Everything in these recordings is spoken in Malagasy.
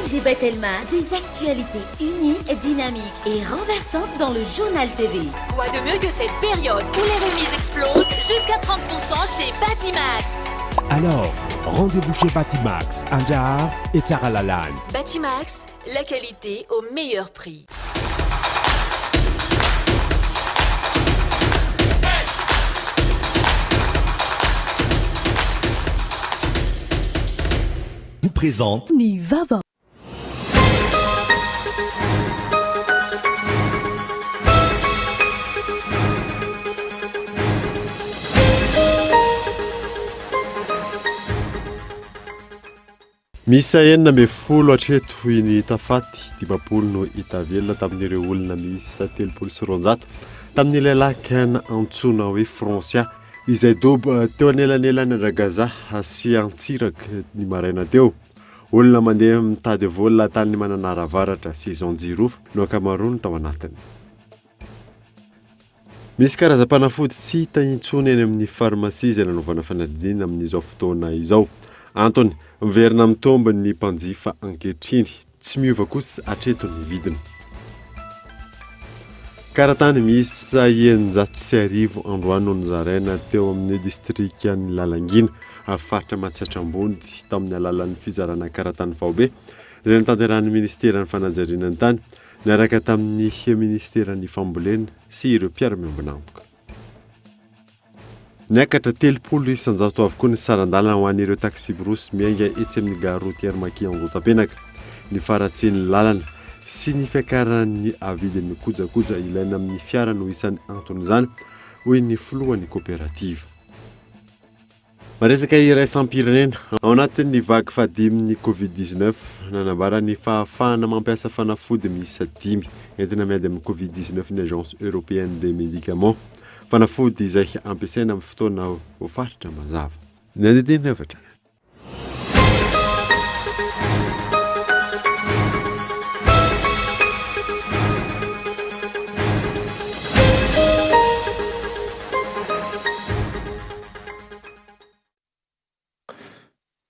ONG Batelma, des actualités uniques, dynamiques et renversantes dans le Journal TV. Quoi de mieux que cette période où les remises explosent jusqu'à 30% chez Batimax Alors, rendez-vous chez Batimax, Andraharo et Tsaralalàna. Batimax, la qualité au meilleur prix. Vous présente. Ny vaovao. Miisa 16 hatreto ny hita faty, 50 no hita velona tamin'ireo olona miisa 230 tamin'ilay lakana antsoina hoe Francia izay dobo teo anelanelan'i Andragaza sy Antsiraka ny maraina teo. Olona mandeha mitady vola tany Mananara Avaratra sy Zanjirofo no ankamaroany tao anatiny. Misy karazam-panafody tsy hita intsony eny amin'ny farmasia izay nanaovana fanadihadiana amin'izao fotoana izao. Antony, miverina mitombo ny mpanjifa ankehitriny. Tsy miova kosa hatreto ny vidiny. Karatany miisa 1600 androany no nozaraina teo amin'ny distrikan'i Lalangina, faritra Matsiatra Ambony, tamin'ny alalan'ny fizarana karatany faobe izay notanterahin'ny minisiteran'ny fanajariana ny tany niaraka tamin'ny minisiteran'ny Fambolena sy ireo mpiara-miombon'antoka. Niakatra 30% avokoa ny saran-dalana ho an'ireo taksiborosy miainga etsy amin'ny gare routière Maki Andohatapenaka. Ny faharatsian'ny lalana sy ny fiakaran'ny vidin'ny kojakoja ilaina amin'ny fiara no isan'ny anton'izany, hoy ny filohan'ny koperativa. Maresaka iraisam-pirenena, ao anatin'ny vague fahadimin'ny Covid 19, nanambara ny fahafahana mampiasa fanafody miisa dimy entina miady amin'ny Covid 19 ny Agence Européenne des Médicaments. Fanafody izay ampiasaina amin'ny fotoana voafaritra mazava. Ny andininy efatra.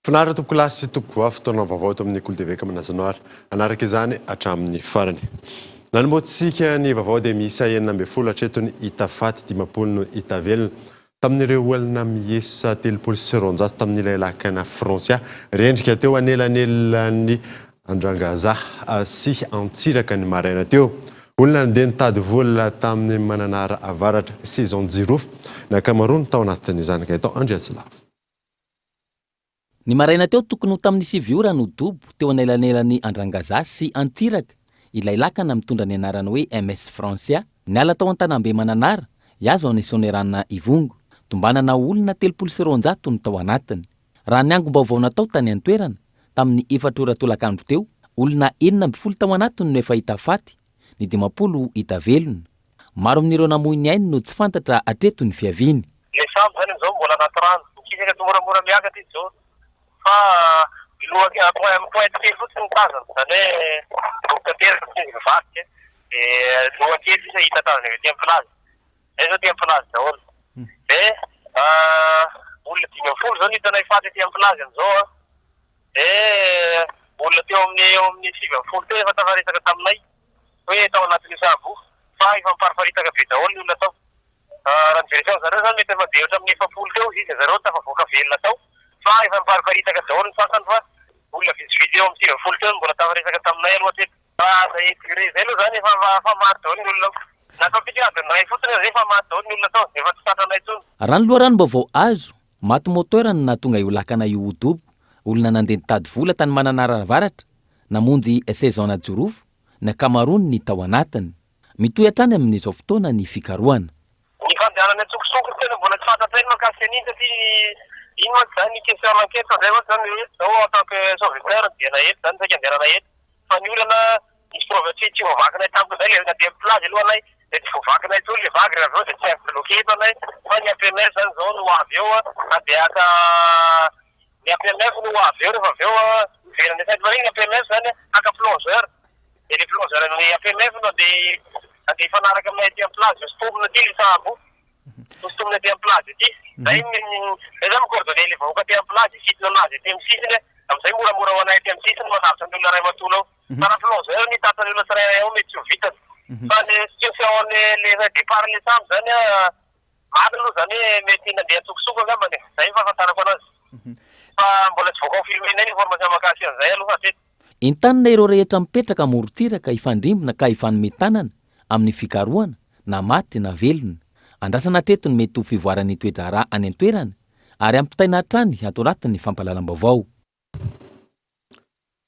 Finaritra tompokolahy sy tompokovavy fotoana vaovao eto amin'ny Kolo TV ka manasa anao ary hanaraka izany hatramin'ny farany. Nanombohantsika ny vaovao dia miisa 16 hatreto ny hita faty, 50 no hita velona. Tamin'ireo olona miisa 230 tamin'ilay lakana Francia rendrika teo anelanelan'i Andrangaza sy Antsiraka ny maraina teo. Olona nandeha nitady vola tamin'i Mananara Avaratra sy Zanjirofo ny ankamaroany tao anatin'izany. Gaëtan Andriatsilavo. Ny maraina teo tokony ho tamin'ny sivy ora no dobo teo anelanelan'i Andrangaza sy Antsiraka ilay lakana mitondra ny anarana hoe MS Francia niala tao Antanambe Mananara hihazo an'i Sonerana Ivongo. Tombanana ho olona 230 no tao anatiny. Raha ny angom-baovao natao tany an-toerana, tamin'ny efatra ora tolakandro teo, olona 16 tao anatiny no efa hita faty, ny 50 hita velona. Maro amin'ireo namoy ny ainy no tsy fantatra hatreto ny fiaviany. Ilay sambo izany amin'izao mbola anaty rano. Mikisaka tsimoramora miakatra izy izao fa miloha amin'ny pointe kely fotsiny ny tazana. Izany hoe dobo tanteraka fotsiny izy mivadika dia loha kely sisa hita tazana avy aty amin'ny plage. Izay izao aty amin'ny plage daholo. Dia olona 15 izao no hitanay faty aty amin'ny plage amin'izao an. Dia olona teo amin'ny eo amin'ny 19 teo efa tafaresaka taminay. hoe tao anatin'io sambo io fa efa mipariparitaka be daholo ny olona tao. Raha ny version zareo zany mety efa be hatramin'ny 40 teo izy zareo no tafavoaka velona tao fa efa mipariparitaka daholo ny sasany fa olona vitsivitsy eo amin'ny 90 teo no mbola tafaresaka taminay aloha hatreto. Raha zay durée zay aloha zany efa efa maty daholo ny olona ao. Nataontsika adiny iray fotsiny aza efa maty daholo ny olona tao, efa tsy tratranay intsony. Raha ny loharanom-baovao azo, maty moteur no nahatonga io lakana io ho dobo, olona nandeha nitady vola tany Mananara Avaratra, Namonjy saison Najorofo ny ankamaroany ny tao anatiny. Mitohy hatrany amin'izao fotoana ny fikarohana. Ny fandehanana an-tsokosoko no tena mbola tsy fantatray ny mahakasika an'iny satria iny mantsy izany ny question enquête indray mantsy izany hoe eto izao en tant que sauveteur ny dianay eto izany saika andehanana eto fa ny olana nisy preuve tsy tsy voavakinay tampoka indray ilay nandeha amin'ny plage aloha anay dia tsy voavakinay intsony ilay vague raha avy eo dia tsy bloqué eto anay fa ny APMF izany izao no ho avy eo handeha haka Ny APMF no ho avy eo rehefa avy eo miverina any Sainte Marie ny APMF zany haka plongeur dia le plongeur ny APMF no andeha andeha hifanaraka aminay aty amin'ny plage hosintomina aty le sambo hosintomina aty amin'ny plage aty zay ny zay zany mi-coordonner le vahoaka aty amin'ny plage hisintina anazy aty amin'ny sisiny. Amin'izay moramora ho anay aty amin'ny sisiny manavotra ny olona iray manontolo ao. Fa raha plongeur ny hitatitra ny olona tsirairay ao mety tsy ho vitany. Fa ny situation ny le départ le sambo zany an, marina aloha zany hoe mety nandeha antsokosoko angambany e. Zay ny fahafantarako anazy. Fa mbola tsy voa-confirmer-nay ny information mahakasika an'izay aloha hatreto. Entanina ireo rehetra mipetraka amorontsiraka hifandrimbona ka hifanome tanana amin'ny fikarohana na maty na velona. Andrasana hatreto ny mety ho fivoaran'ny toe-draharaha any an-toerana ary ampitaina hatrany ato anatin'ny fampahalalam-baovao.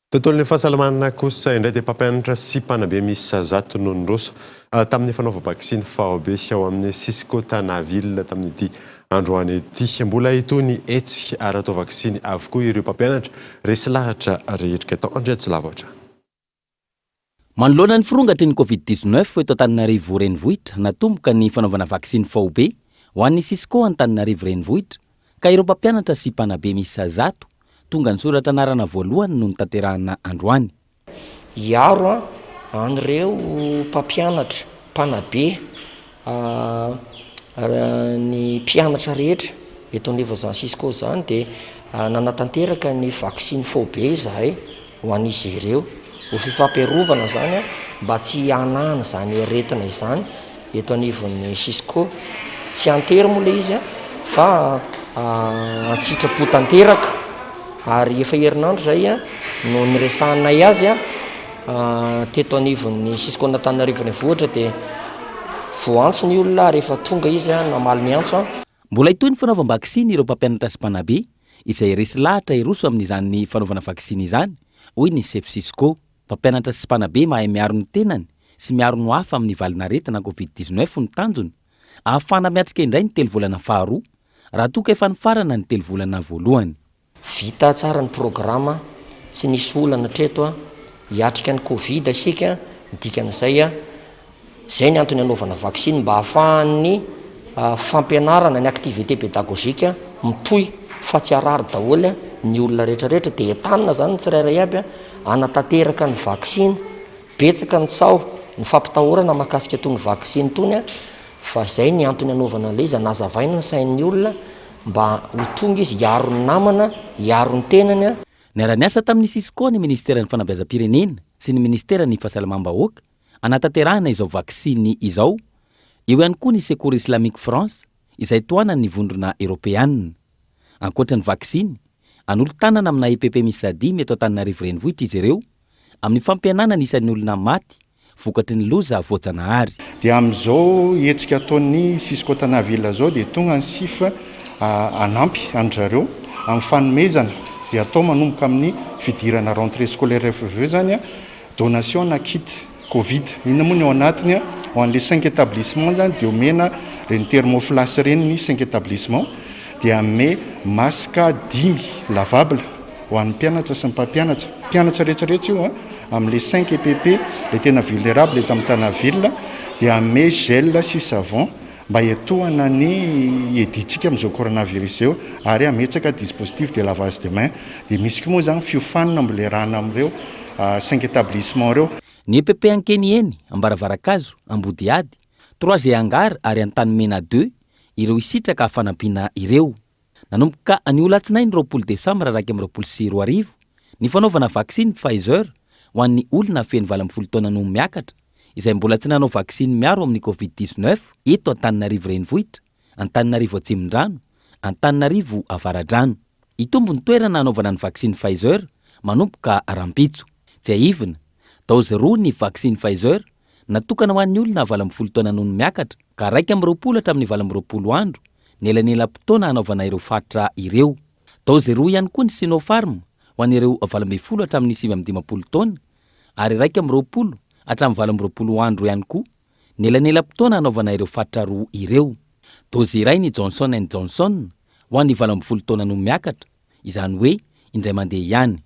Tontolon'ny fahasalamana kosa indray dia mpampianatra sy mpanabe miisa 100 no niroso tamin'ny fanaovam-baksiny faobe ao amin'ny Cisco Tana Ville tamin'ity androany ity. Mbola hitohy ny hetsika ary hatao vaksiny avokoa ireo mpampianatra resy lahatra rehetra. Gaëtan Andriatsilavotra. Manoloana ny firongatry ny Covid 19 eto Antananarivo Renivohitra, natomboka ny fanaovana vaksiny faobe ho an'ny Cisco Antananarivo Renivohitra, ka ireo mpampianatra sy mpanabe miisa 100 tonga nisoratra anarana voalohany no notanterahina androany. Hiaro an'ireo mpampianatra, mpanabe, ny mpianatra rehetra eto anivon'izany Cisco izany dia nanatanteraka ny vaksiny faobe izahay ho an'izy ireo, ho fifampiarovana izany mba tsy hihanahana izany aretina izany eto anivon'ny Cisco. Tsy an-tery moa ilay izy fa an-tsitrapo tanteraka ary efa herinandro izay no niresahanay azy teto anivon'ny Cisco an'Antananarivo Renivohitra dia voaantso ny olona ary efa tonga izy namaly ny antso. Mbola hitohy ny fanaovam-baksiny ireo mpampianatra sy mpanabe izay resy lahatra hiroso amin'izany fanaovana vaksiny izany, hoy ny sefo Cisco. Mpampianatra sy mpanabe mahay miaro ny tenany sy miaro ny hafa amin'ny valin'aretina Covid 19 no tanjona, ahafahana miatrika indray ny telo volana faharoa, raha toa ka efa nifarana ny telo volana voalohany. Vita tsara ny programa, tsy nisy olana hatreto, hiatrika ny Covid isika, ny dikan'izay, izay ny antony hanaovana vaksiny mba hahafahan'ny fampianarana, ny activité pédagogique mitohy fa tsy harary daholo ny olona rehetra rehetra, dia entanina izany ny tsirairay aby hanatanteraka ny vaksiny, betsaka ny tsaho, ny fampitahorana mahakasika itony vaksiny itony fa izay ny antony hanaovana an'ilay izy, hanazavaina ny sain'ny olona mba ho tonga izy hiaro ny namana, hiaro ny tenany. Niara-niasa tamin'ny Cisco ny Ministeran'ny Fanabeazam-pirenena sy ny Ministeran'ny Fahasalamam-bahoaka hanatanterahana izao vaksiny izao, eo ihany koa ny Secours Islamique France izay tohanan'ny Vondrona Eropeanina. Ankoatra ny vaksiny, hanolo-tanana amina EPP miisa dimy eto Antananarivo Renivohitra izy ireo amin'ny fampihenana ny isan'ny olona maty vokatry ny loza voajanahary. Dia amin'izao hetsika ataon'ny Cisco Tana Ville izao dia tonga ny SIF hanampy an-dry zareo amin'ny fanomezana izay atao manomboka amin'ny fidirana rentrée scolaire FVE izany Donation na kit covid. Inona moa ny ao anatiny? Ho an'ilay cinq établissements izany dia omena ireny thermoflash ireny ny cinq établissements, dia hanome masque dimy lavable ho an'ny mpianatra sy ny mpampianatra. Mpianatra rehetra rehetra io an, amin'ilay cinq EPP ilay tena vulnérable eto amin'ny Tana ville, dia hanome gel sy savon mba hiantohana ny hiadiantsika amin'izao coronavirus izao ary hametraka dispositif de lavage de main. Dia misy koa moa izany fiofanana mbola iarahana amin'ireo cinq établissements ireo. Ny EPP Ankeniheny, Ambaravarankazo, Ambodihady, Trois G Hangar ary Antanimena Deux ireo hisitraka fanampiana ireo. Nanomboka anio alatsinainy 20 desambra 2021 ny fanaovana vaksiny Pfizer ho an'ny olona feno 18 taona noho miakatra izay mbola tsy nanao vaksiny miaro amin'ny Covid 19 eto Antananarivo Renivohitra, Antananarivo Atsimondrano, Antananarivo Avaradrano. Hitombo ny toerana hanaovana ny vaksiny Pfizer manomboka rahampitso. Tsiahivina, daozy roa ny vaksiny Pfizer natokana ho an'ny olona 18 taona noho miakatra ka 21 hatramin'ny 28 andro ny elanelam-potoana hanaovana ireo faritra ireo. Daozy roa ihany koa ny Sinopharm ho an'ireo 18 hatramin'ny 59 taona ary 21 hatramin'ny 28 andro ihany koa ny elanelam-potoana hanaovana ireo faritra roa ireo. Daozy iray ny Johnson and Johnson ho an'ny 18 taona noho miakatra, izany hoe indray mandeha ihany.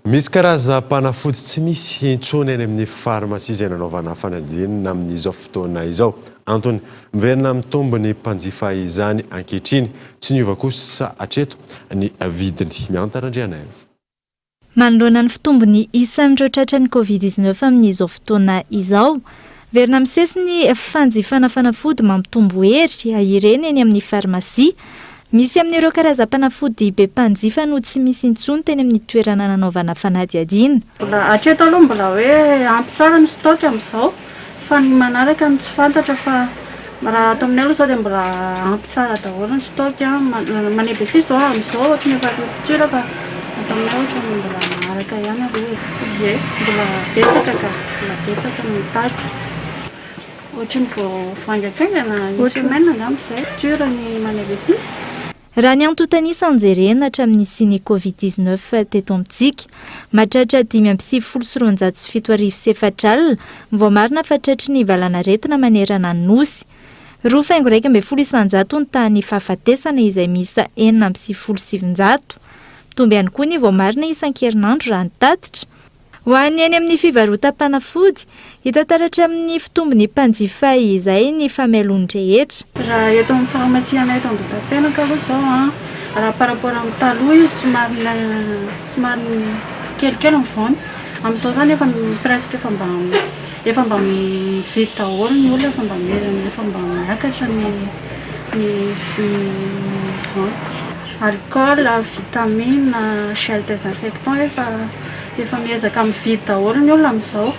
Misy karazam-panafody tsy misy intsony any amin'ny farmasia izay nanaovana fanadihadiana amin'izao fotoana izao. Antony, miverina mitombo ny mpanjifa izany ankehitriny. Tsy niova kosa hatreto ny vidiny. Miantara Randrianaivo. Manoloana ny fitombon'ny isan'ireo tratran'ny Covid 19 amin'izao fotoana izao, miverina misesy ny fanjifana fanafody mampitombo hery ireny eny amin'ny farmasia. Misy amin'ireo karazam-panafody be mpanjifa no tsy misy intsony teny amin'ny toerana nanaovana fanadihadiana. Mbola hatreto aloha mbola hoe ampy tsara ny stock amin'izao fa ny manaraka no tsy fantatra fa raha ato aminay aloha izao dia mbola ampy tsara daholo ny stock an, manebesy izao amin'izao ohatry ny efa rupture fa ato aminay ohatry ny mbola maharaka ihany aloha e. Ie, mbola betsaka ka, mbola betsaka ny mitady. Ohatry ny vao faingankaingana, une semaine angamba izay, rupture ny manebesisy. Raha ny antontan'isa no jerena hatramin'ny nisian'ny Covid 19 teto amintsika, mahatratra 7295 alina ny voamarina fa tratry ny valanaretina manerana ny Nosy. 2,11% ny tahan'ny fahafatesana izay miisa 996. Mitombo ihany koa ny voamarina isan-kerinandro raha ny tatitra. Ho an'ny eny amin'ny fivarotam-panafody, hita taratra amin'ny fitombon'ny mpanjifa izay ny famelony rehetra. Raha eto amin'ny pharmacie anay eto Andohatapenaka aloha izao an, raha par rapport amin'ny taloha izy somary somary kelikely ny vente, amin'izao izany efa presque efa mba efa mba mividy daholo ny olona, efa mba efa mba miakatra ny ny ny vente. Alcool, vitamine, gel désinfectant efa efa miezaka mividy daholo ny olona amin'izao.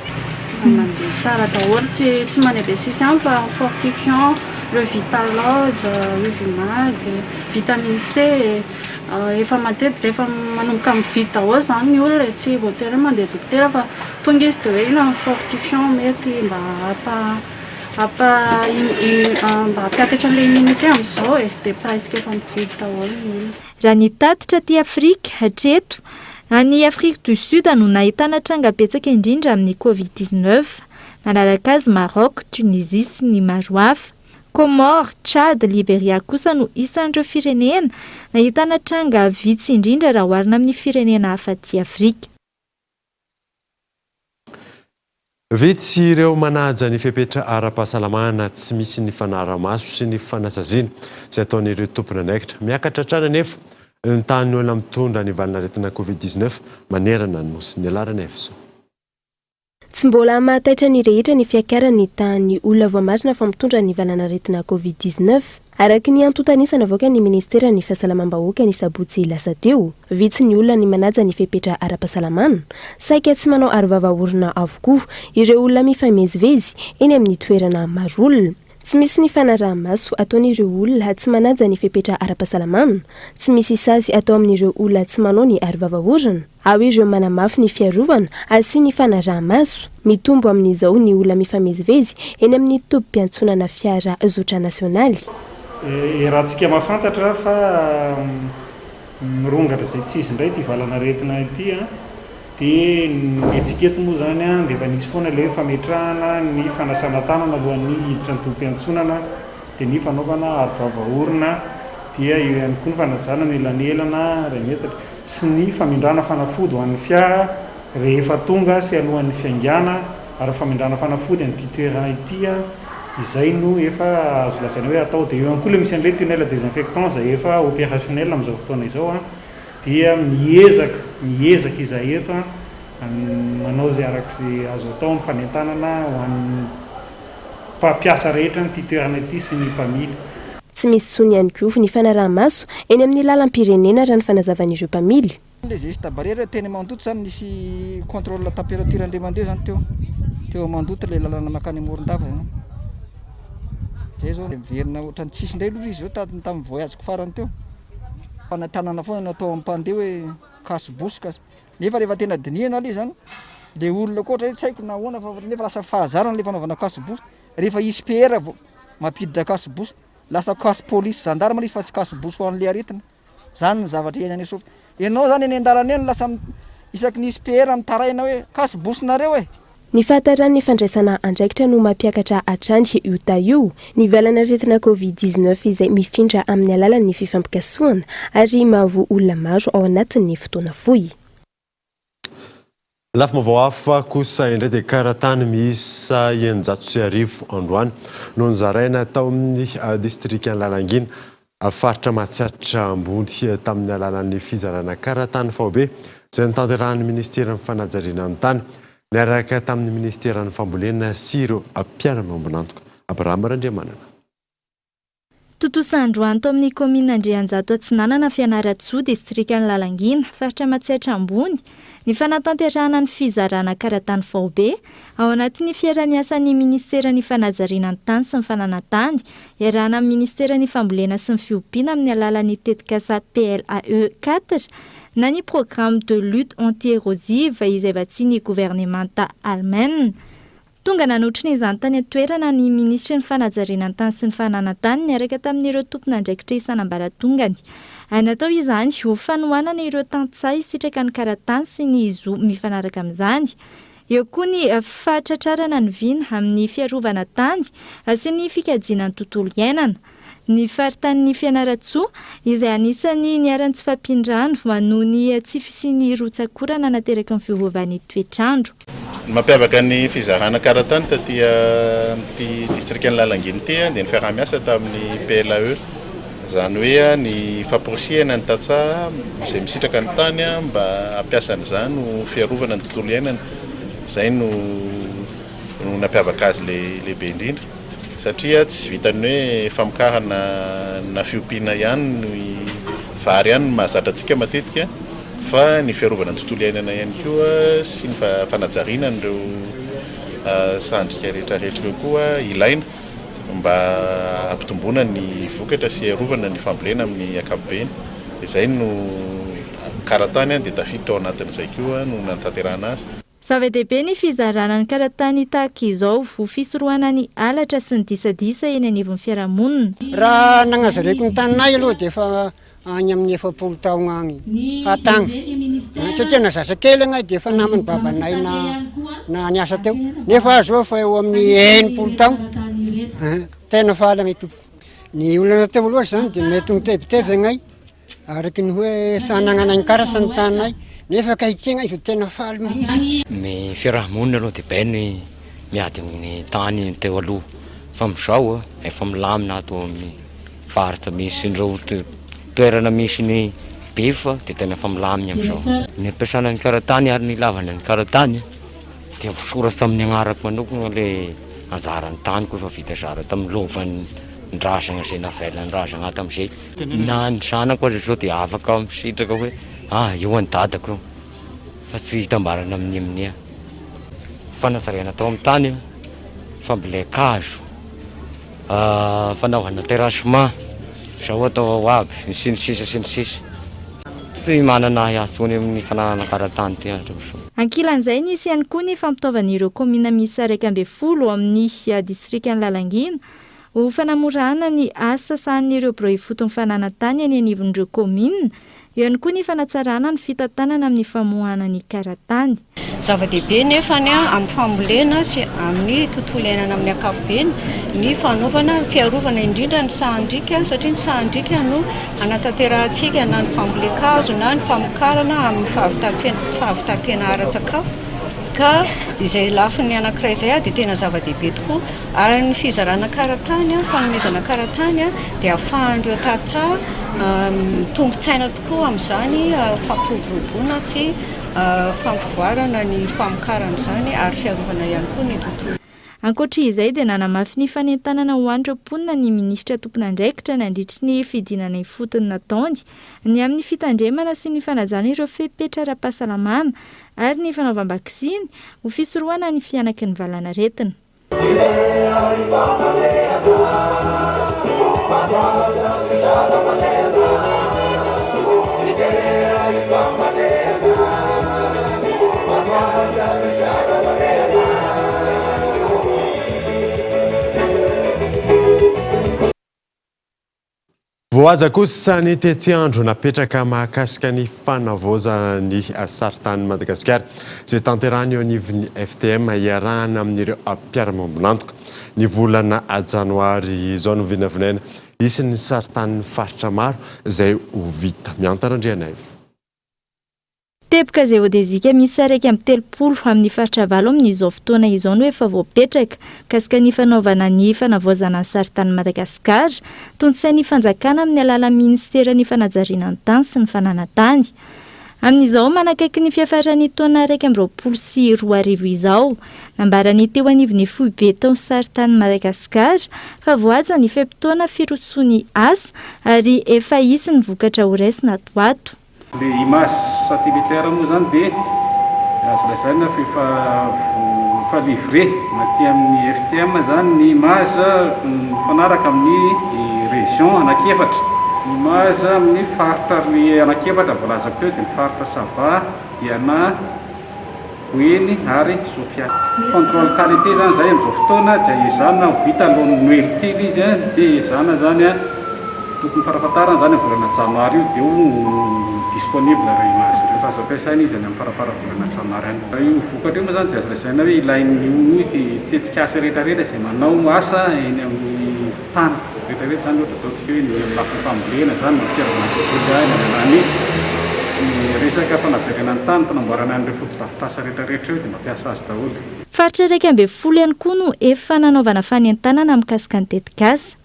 Mandeha tsara daholo, tsy tsy manebesisy ihany fa fortifiant, le vitalose, uvimag, vitamine C, efa matetika efa manomboka mividy daholo izany ny olona e, tsy voatery hoe mandeha dokotera fa tonga izy dia hoe inona ny fortifiant mety mba hampa hampa mba hampiakatra an'ilay immunité amin'izao e, dia presque efa mividy daholo ny olona. Raha ny tatitra aty Afrika, hatreto, any Afrique du Sud no nahitana tranga betsaka indrindra amin'ny Covid 19. Manaraka azy Maroc, Tunisie sy ny maro hafa. Comores, Tchad, Liberia kosa no isan'ireo firenena nahitana tranga vitsy indrindra raha oharina amin'ny firenena hafa aty Afrika. Vitsy ireo manaja ny fepetra ara-pahasalamana, tsy misy ny fanarahamaso sy ny fanasaziana izay ataon'ireo tompon'andraikitra. Miakatra hatrany anefa ny tahan'ny olona mitondra ny valanaretina Covid 19 manerana ny Nosy. Ny Alarana Efso. Tsy mbola mahataitra ny rehetra ny fiakaran'ny tahan'ny olona voamarina fa mitondra ny valanaretina Covid 19. Araka ny antontan'isa navoakan'ny minisiteran'ny Fahasalamam-bahoaka ny sabotsy lasa teo, vitsy ny olona ny manaja ny fepetra ara-pahasalamana. Saika tsy manao arovava orona avokoa ireo olona mifamezivezy eny amin'ny toerana maro olona. Tsy misy ny fanaraha-maso ataon'ireo olona tsy manaja ny fepetra ara-pahasalamana. Tsy misy sazy atao amin'ireo olona tsy manao ny arovava orona. Ao ireo manamafy ny fiarovana sy ny fanaraha-maso. Mitombo amin'izao ny olona mifamezivezy eny amin'ny tobim-piantsonana fiara zotra nasionaly. Iarahantsika mahafantatra fa mirongatra izay tsy izy indray ity valanaretina ity an, dia ny antsika eto moa izany an dia efa nisy foana ilay hoe fametrahana ny fanasana tanana alohan'ny hiditra ny tobim-piantsonana dia ny fanaovana aro vava orona dia eo ihany koa ny fanajana ny elanelana iray metatra. sy ny famindrana fanafody ho an'ny fiara rehefa tonga sy alohan'ny fiaingàna ary ny famindrana fanafody an'ity toerana ity izay no efa azo lazaina hoe atao. Dia eo ihany koa ilay misy an'ilay tunnel désinfectant izay efa opérationnel amin'izao fotoana izao dia miezaka miezaka izahay eto manao izay araka izay azo atao amin'ny fanentanana ho an'ny mpampiasa rehetra an'ity toerana ity sy ny mpamily. Tsy misy intsony ihany koa ny fanaraha-maso eny amin'ny lalam-pirenena raha ny fanazavan'ireo mpamily. Ilay geste barrière teny Mandoto izany nisy contrôle température indray mandeha izany teo, teo Mandoto ilay lalana mankany Morondava izany. Izay izao miverina ohatran'ny tsisy indray aloha izy izao tamin'ny voyage-ko farany teo. Fanentanana foana no atao amin'ny mpandeha hoe casse bouche casse. Nefa rehefa tena dinihana aloha izany, le olona koa ohatra hoe tsy haiko na ahoana fa nefa lasa fahazarana le fanaovana casse bouche, rehefa hisy PR vao mampiditra casse bouche, lasa casse police gendarme le izy fa tsy casse bouche ho an'le aretina, zany ny zavatra iainana eo Isotry, enao zany eny an-dalana eny lasa isaky ny hisy PR mitaraina hoe casse bouche nareo e! Ny fahataran'ny fandraisana andraikitra no mampiakatra hatrany io taha io ny valan'aretina Covid 19 izay mifindra amin'ny alalan'ny fifampikasohana ary mahavoa olona maro ao anatin'ny fotoana fohy. Lafim-baovao hafa kosa indray dia karatany miisa 1600 androany no nozaraina tao amin'ny distrikan'i Lalangina, Faritra Matsiatra Ambony tamin'ny alalan'ny fizarana karatany faobe izay notanterahin'ny Minisiteran'ny Fanajariana ny Tany niaraka tamin'ny Minisiteran'ny Fambolena sy ireo mpiara-miombon'antoka. Abraham Randriamanana. Tontosa androany tao amin'ny kaominina Andrianjato Atsinanana Fianarantsoa, distrikan'i Lalangina, faritra Matsiatra Ambony, ny fanatanterahana ny fizarana karatany faobe, ao anatin'ny fiaraha-miasan'ny minisiteran'ny Fanajariana ny tany sy ny fananan-tany, iarahana amin'ny minisiteran'ny Fambolena sy ny fiompiana amin'ny alalan'ny tetikasa PLAE quatre na ny Programme de lutte anti-érosive izay vatsian'ny governemanta Alemaina. Tonga nanotrona izany tany an-toerana ny minisitry ny Fanajariana ny tany sy ny fananan-tany niaraka tamin'ireo tompon'andraikitra isan'ambaratongany. Natao izany ho fanohanana ireo tantsaha hisitraka ny kara-tany sy ny zo mifanaraka amin'izany. Eo koa ny fahatratrarana ny vina amin'ny fiarovana tany sy ny fikajiana ny tontolo iainana. Ny faritanin'i Fianarantsoa, izay anisan'ny niharan'ny tsy fahampian-drano noho ny tsy fisian'ny rotsak'orana nateraky ny fiovaovan'ny toetr'andro. Ny mampiavaka ny fizarana karatany taty amin'ity distrikan'i Lalangina ity dia ny fiaraha-miasa tamin'ny PLAE, izany hoe ny famporisihana ny tantsaha izay misitraka ny tany mba hampiasa an'izany ho fiarovana ny tontolo iainana. Izay no nampiavaka azy lehibe indrindra. Satria tsy vitan'ny hoe famokarana na fiompiana ihany ny vary ihany no mahazatra antsika matetika fa ny fiarovana ny tontolo iainana ihany koa sy ny fanajariana an'ireo sandrika rehetra rehetra ireo koa ilaina mba hampitomboana ny vokatra sy hiarovana ny fambolena amin'ny ankapobeny. Izay no karatany dia tafiditra ao anatin'izay koa no nanatanterahana azy. Zava-dehibe ny fizarana ny karatany tahaka izao ho fisorohana ny halatra sy ny disadisa eny anivon'ny fiarahamonina. Raha nagnazareko ny taninay aloha dia efa agny amin'ny 40 taogna agny hatagny satria na zazakely agnay dia efa naman'ny babanay na na niasa teo nefa aho zao efa eo amin'ny 60 taogna tena faly agnay tompoko. Ny olana teo aloha zany dia mety ho nitebiteby agnay Araka ny hoe tsy anagnana ny karatra ny taninay, nefa ankehitriny izy tena faly mihitsy. Ny fiaraha-monina aloha dia be ny miady amin'ny tany teo aloha fa amin'izao efa milamina ato amin'ny faritra misy ireo toerana misy ny bef dia tena efa milamina amin'izao. Ny ampiasana ny karatany ary ny ilavana ny karatany dia voasoratra amin'ny agnarako manokana ilay anjaran'ny taniko efa vita zara tamin'ny lovan'ny razana izay navelan'ny razana tamin'izay. Na ny zanako aza izao dia afaka misitraka hoe ah io an'i dadako io fa tsy hitambarana amin'ny amin'ia. Fanajariana atao amin'ny tany, fambolen-kazo, fanaovana terrassement, izao atao ao aby, sy ny sisa sy ny sisa. Tsy manana ahiahy intsony amin'ny fananana kara-tany ity hatramin'izao. Ankilan'izay, nisy ihany koa ny fampitaovana ireo kaominina miisa 11 ao amin'ny distrikan'i Lalangina Ho fanamorana ny asa sahanin'ireo birao ifotony fananan-tany eny anivon'ireo kaominina, eo ihany koa ny fanatsarana ny fitantanana amin'ny famoahana ny kara-tany. Zava-dehibe nefa ny amin'ny fambolena sy amin'ny tontolo iainana amin'ny ankapobeny ny fanaovana fiarovana indrindra ny sahan-driaka satria ny sahan-driaka no hanatanterahantsika na ny fambolen-kazo na ny famokarana amin'ny fahavitan-tena ara-tsakafo ka izay lafiny anankiray izay dia tena zava-dehibe tokoa. Ary ny fizarana karatany, fanomezana karatany dia ahafahan'ireo tantsaha mitombin-tsaina tokoa amin'izany fampiroboroboana sy fampivoarana ny famokarana izany ary fiarovana ihany koa ny tontolo. Ankoatra izay dia nanamafy ny fanentanana ho an'ireo mponina ny minisitra tompon'andraikitra nandritry ny fidinana ifotony nataony ny amin'ny fitandremana sy ny fanajana ireo fepetra ara-pahasalamana ary ny fanaovam-baksiny ho fisorohana ny fihanaky ny valanaretina. Voahaja kosa ny tetiandro napetraka mahakasika ny fanavaozana ny saritanin'i Madagasikara izay tanterahina eo anivon'ny FTM iarahana amin'ireo mpiara-miombon'antoka. Ny volana janoary izao no vinavinaina hisy ny saritanin'ny faritra maro izay ho vita. Miantana Andrianaivo. Teboka zeodezika miisa 31 amin'ny faritra valo amin'izao fotoana izao no efa voapetraka mikasika ny fanaovana ny fanavaozana ny saritanin'i Madagasikara, tontosain'ny fanjakana amin'ny alalan'ny minisiteran'ny fanajariana ny tany sy ny fananan-tany. Amin'izao manakaiky ny fiafaran'ny taona 2021 izao, nambaran'ny teo anivon'ny foibe tao Sarintany Madagasikara fa voahaja ny fe-potoana firosoan'ny asa ary efa hisy ny vokatra horaisina ato ho ato. Le image satellitaire moa zany dia azo lazaina fa efa efa livré aty amin'ny FTM zany ny image mifanaraka amin'ny région anankiefatra. Ny image amin'ny faritra anankiefatra voalazako teo dia ny faritra Sava, Diana, Boeny ary Sofia. Contrôle qualité zany zay amin'izao fotoana dia ezahana ho vita alohan'ny Noely ity ilay izy dia ezahana zany tokony farafahatarany zany amin'ny volana janoary io dia ho disponible ireo image ireo fa azo ampiasaina izy any amin'ny faramparan'ny volana janoary any. Io vokatra io moa zany dia azo lazaina hoe ilain'ny tetikasa rehetra rehetra izay manao asa eny amin'ny tany rehetra rehetra izany ohatra ataontsika hoe ny eo amin'ny lafiny fambolena izany na fitaovana tontolo iainana na ny ny resaka fanajariana ny tany, fanamboarana an'ireo fotodrafitrasa rehetra rehetra ireo dia mampiasa azy daholo. Faritra 11 ihany koa no efa nanaovana fanentanana mikasika ny tetikasa.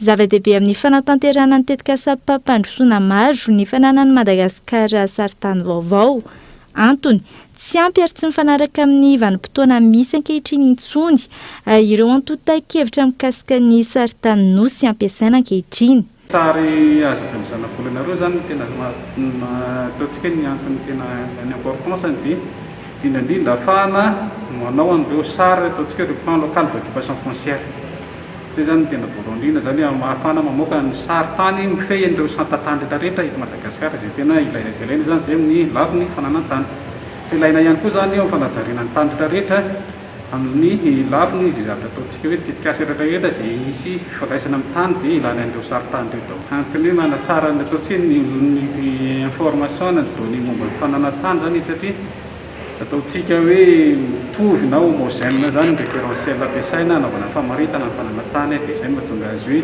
Zava-dehibe amin'ny fanatanterahana ny tetikasam-pampandrosoana maro ny fananan'i Madagasikara sarintany vaovao. Antony, tsy ampy ary tsy mifanaraka amin'ny vanim-potoana misy ankehitriny intsony ireo antontan-kevitra mikasika ny sarintany Nosy ampiasaina ankehitriny. Sary azo avy amin'ny zanabolanareo izany no tena ataontsika hoe ny antony tena ny importance-ny dia indrindra indrindra ahafahana manao an'ireo sary ataontsika hoe ireo plan local d'occupation foncière. Izay izany no tena voalohany indrindra izany hoe ahafahana mamoaka ny sary tany mifehy an'ireo santa-tany rehetra rehetra eto Madagasikara izay tena ilaina dia ilaina izany izay amin'ny lafiny fananan-tany. Fa ilaina ihany koa izany eo amin'ny fanajariana ny tany rehetra rehetra amin'ny lafiny izay zavatra ataontsika hoe tetikasa rehetra rehetra izay misy fifandraisana amin'ny tany dia ilana an'ireo sary tany ireo daholo. Antony hoe manatsara ny ataontsika hoe ny information na ny données momba ny fananan-tany izany izy satria Ataontsika hoe mitovy na homogène izany ny référentiel ampiasaina hanaovana ny famaritana ny fananan-tany dia izay no mahatonga azy hoe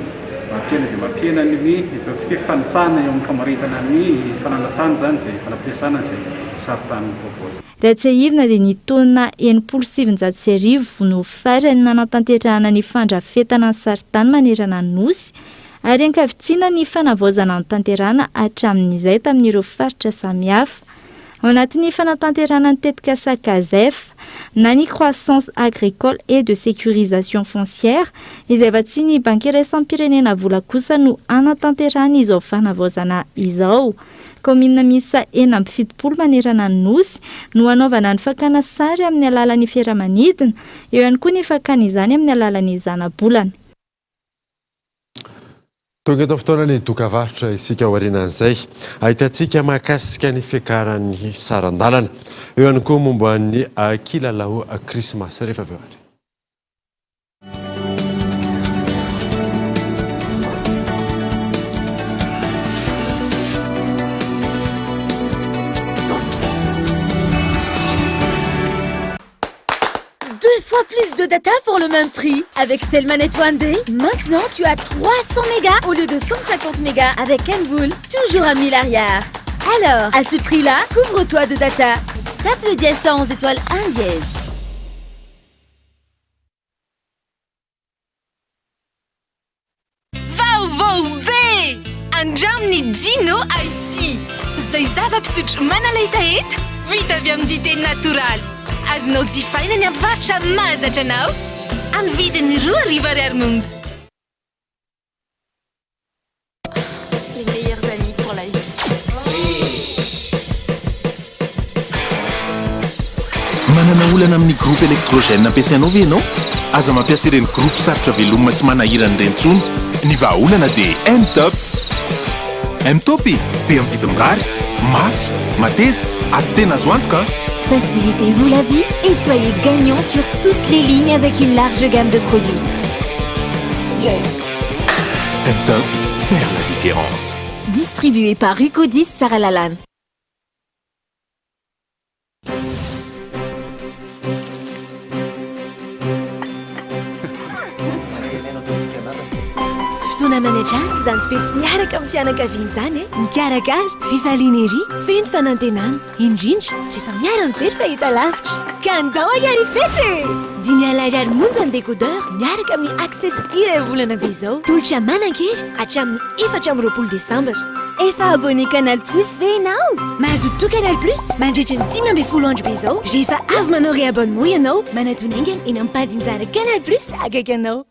mampihena dia mampihena ny ataontsika hoe fanitsahana eo amin'ny famaritana ny fananan-tany izany izay fanampiasana izay sarintany vaovao izay. Raha tsiahivina dia ny taona 1960 no farany nanatanterahana ny fandrafetana ny sarintany manerana ny Nosy ary ankavitsiana ny fanavaozana notanterahana hatramin'izay tamin'ireo faritra samihafa. Ao anatin'ny fanatanterahana ny tetikasa Casef, na ny Croissance Agricole et de Sécurisation Foncière, izay vatsian'ny Banky Iraisam-pirenena vola kosa no hanatanterahana izao fanavaozana izao. Kaominina miisa 76 manerana ny Nosy no hanaovana ny fakana sary amin'ny alalan'ny fiaramanidina, eo ihany koa ny fakana izany amin'ny alalan'ny zanabolana. Tonga eto fotoana ny dokavarotra isika aorianan'izay. Ahitantsika mahakasika ny fiakaran'ny saran-dalana. Eo ihany koa momba ny kilalao krismasy rehefa avy eo ary. Deux fois plus de data pour le même prix. Avec Telmanet One Day, maintenant tu as 300 mégas au lieu de 150 mégas avec Envool, toujours à 1000 arrière. Alors, à ce prix-là, couvre-toi de data. Tape le dièse 111 étoile 1 dièse. Vaovao be! Andramo ny Gino Ice Tea, izay zava-pisotro manala hetaheta, vita avy amin'ny dite natoraly. Azonao jifaina ny amin'ny mpivarotra mahazatra anao, amin'ny vidiny 2000 ariary monja. Les meilleurs amis pour la vie. Manana olana amin'ny groupe électrogène ampiasainao ve ianao? Aza mampiasa ireny groupe sarotra velomina sy manahirana ireny intsony. Ny vahaolana dia M-Top. M-Top e! Be amin'ny vidiny mirary, mafy, mateza ary tena azo antoka an! Facilitez-vous la vie et soyez gagnant sur toutes les lignes avec une large gamme de produits. Yes! M-Top, faire la différence. Distribué par Rucodis Tsaralalàna. Fotoana manatrana izany fety miaraka amin'ny fianakaviana izany e! Mikarakara, fifaliana ery, feno fanantenana, indrindra rehefa miara-mijery fahitalavitra. Ka andao ary ary hifety e! 50 ariary monja ny décodeur miaraka amin'ny Access iray volana be izao. Tolotra manan-kery hatramin'ny 24 desambra. Efa abonné Canal Plus ve ianao? Mazotoa Canal Plus mandritra ny 15 andro be izao rehefa avy manao réabonnement ianao. Manatona haingana eny amin'ny mpajinjara Canal Plus akaiky anao.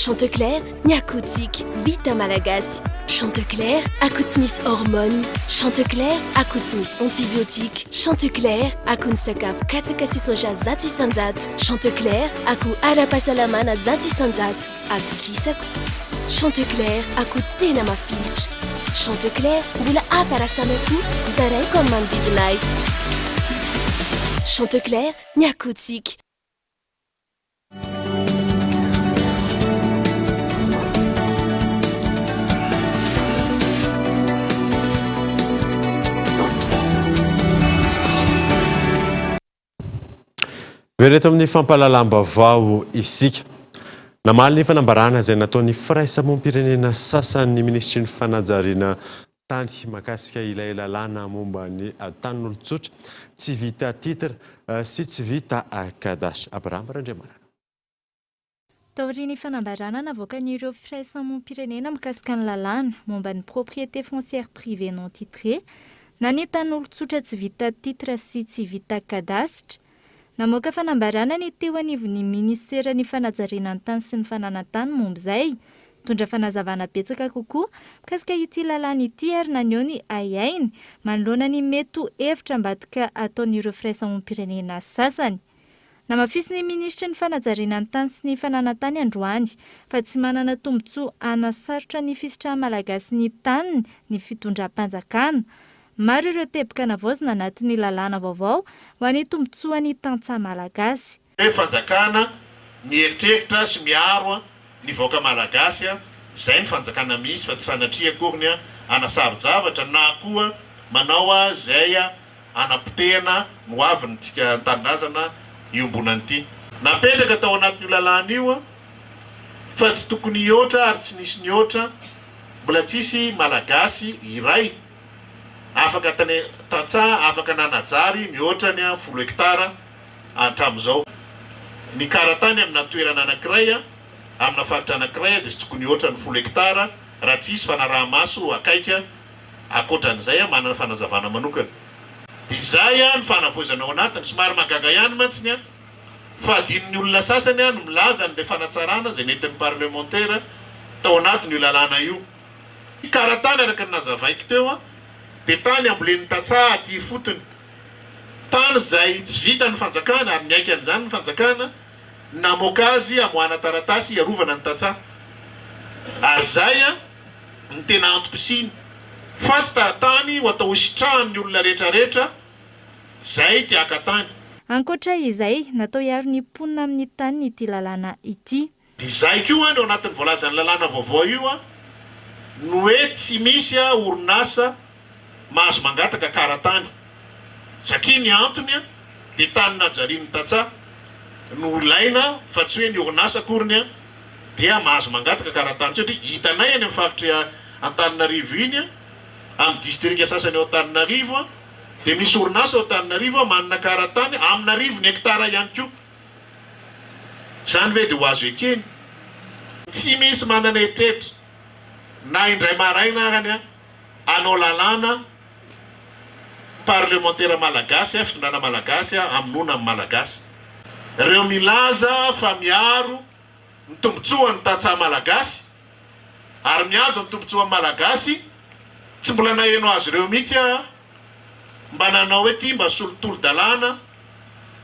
Chanteclair, ny akohotsika vita malagasy. Chanteclair, akoho tsy misy hormone. Chanteclair, akoho tsy misy antibiotique. Chanteclair, akoho ny sakafo katsaka sy soja 100%. Chanteclair, akoho ara-pahasalamana 100%. Atokisako. Chanteclair, akoho tena mafilotra. Chanteclair, mbola hafa raha samy akoho, zaraiko amin'ny manodidina ahy. Chanteclair, ny akohotsika. Very eto amin'ny fampahalalam-baovao isika. Namaly ny fanambarana izay nataon'ny firaisamonim-pirenena sasany ny minisitry ny fanajariana tany mahakasika ilay lalàna momba ny tanin'olon-tsotra tsy vita titre sy tsy vita cadastre. Abraham Randriamanana. Taorian'ny fanambarana navoakan'ireo firaisamonim-pirenena mikasika ny lalàna momba ny propriété foncière privée non titrée na ny tanin'olon-tsotra tsy vita titre sy tsy vita cadastre, namoaka fanambarana ny teo anivon'ny minisiteran'ny fanajariana ny tany sy ny fananan-tany momba izay, nitondra fanazavana betsaka kokoa mikasika ity lalàna ity ary naneho ny ahiahiny manoloana ny mety ho hevitra ambadika ataon'ireo firaisamonim-pirenena sasany. Namafisin'ny minisitry ny fanajariana ny tany sy ny fananan-tany androany fa tsy manana tombontsoa hanasarotra ny fisitrahan'ny Malagasy ny taniny ny fitondram-panjakana. Maro ireo teboka navaozina anatin'ny lalàna vaovao ho an'ny tombontsoan'ny tantsaha Malagasy. Hoe fanjakana mieritreritra sy miaro ny vahoaka Malagasy, izay ny fanjakana misy fa tsy sanatria akory ny hanasaro-javatra na koa manao izay hanapotehana ny ho aviny tsika tanindrazana iombonana ity. Napetraka tao anatin'io lalàna io fa tsy tokony hihoatra ary tsy nisy nihoatra, mbola tsisy Malagasy iray afaka tany tantsaha afaka nanajary mihoatra ny folo hektara hatramin'izao. Ny karatany amina toerana anankiray amina faritra anankiray dia tsy tokony hihoatra ny folo hektara raha tsisy fanaraha-maso akaiky Ankoatra an'izay aho manana fanazavana manokana. Dia izay ny fanavaozana ao anatiny. Somary mahagaga ihany mantsy ny ahy fa adinon'ny olona sasany ny milaza an'ilay fanatsarana izay nentin'ny parlemantera tao anatin'io lalàna io. Ny karatany araka ny nazavaiko teo dia tany ambolen'ny tantsaha aty ifotony. Tany izay tsy vitan'ny fanjakana ary niaiky an'izany ny fanjakana namoaka azy hamoahana taratasy hiarovana ny tantsaha. Ary izay ny tena antom-pisiany fa tsy tany ho atao hositrahan'ny olona rehetra rehetra izay te haka tany. Ankoatra izay, natao hiaro ny mponina amin'ny taniny ity lalàna ity. Izay koa ny ao anatin'ny voalazan'ny lalàna vaovao io ny hoe tsy misy orinasa mahazo mangataka kara-tany satria ny antony dia tany najarian'ny tantsaha no ilaina fa tsy hoe ny orinasa akoriny dia mahazo mangataka kara-tany satria hitanay any amin'ny faritry Antananarivo iny amin'ny distrika sasany ao Antananarivo dia misy orinasa ao Antananarivo manana kara-tany amin'arivony hektara ihany koa. Izany ve dia ho azo ekena? Tsy misy manana eritreritra na indray maraina arany hanao lalàna parlemantera malagasy, fitondrana malagasy hamonoana ny malagasy. Ireo milaza fa miaro ny tombotsoan'ny tantsaha malagasy ary miady ny tombotsoan'ny malagasy, tsy mbola naheno azy ireo mihitsy aho mba nanao hoe ty mba solo tolo-dalàna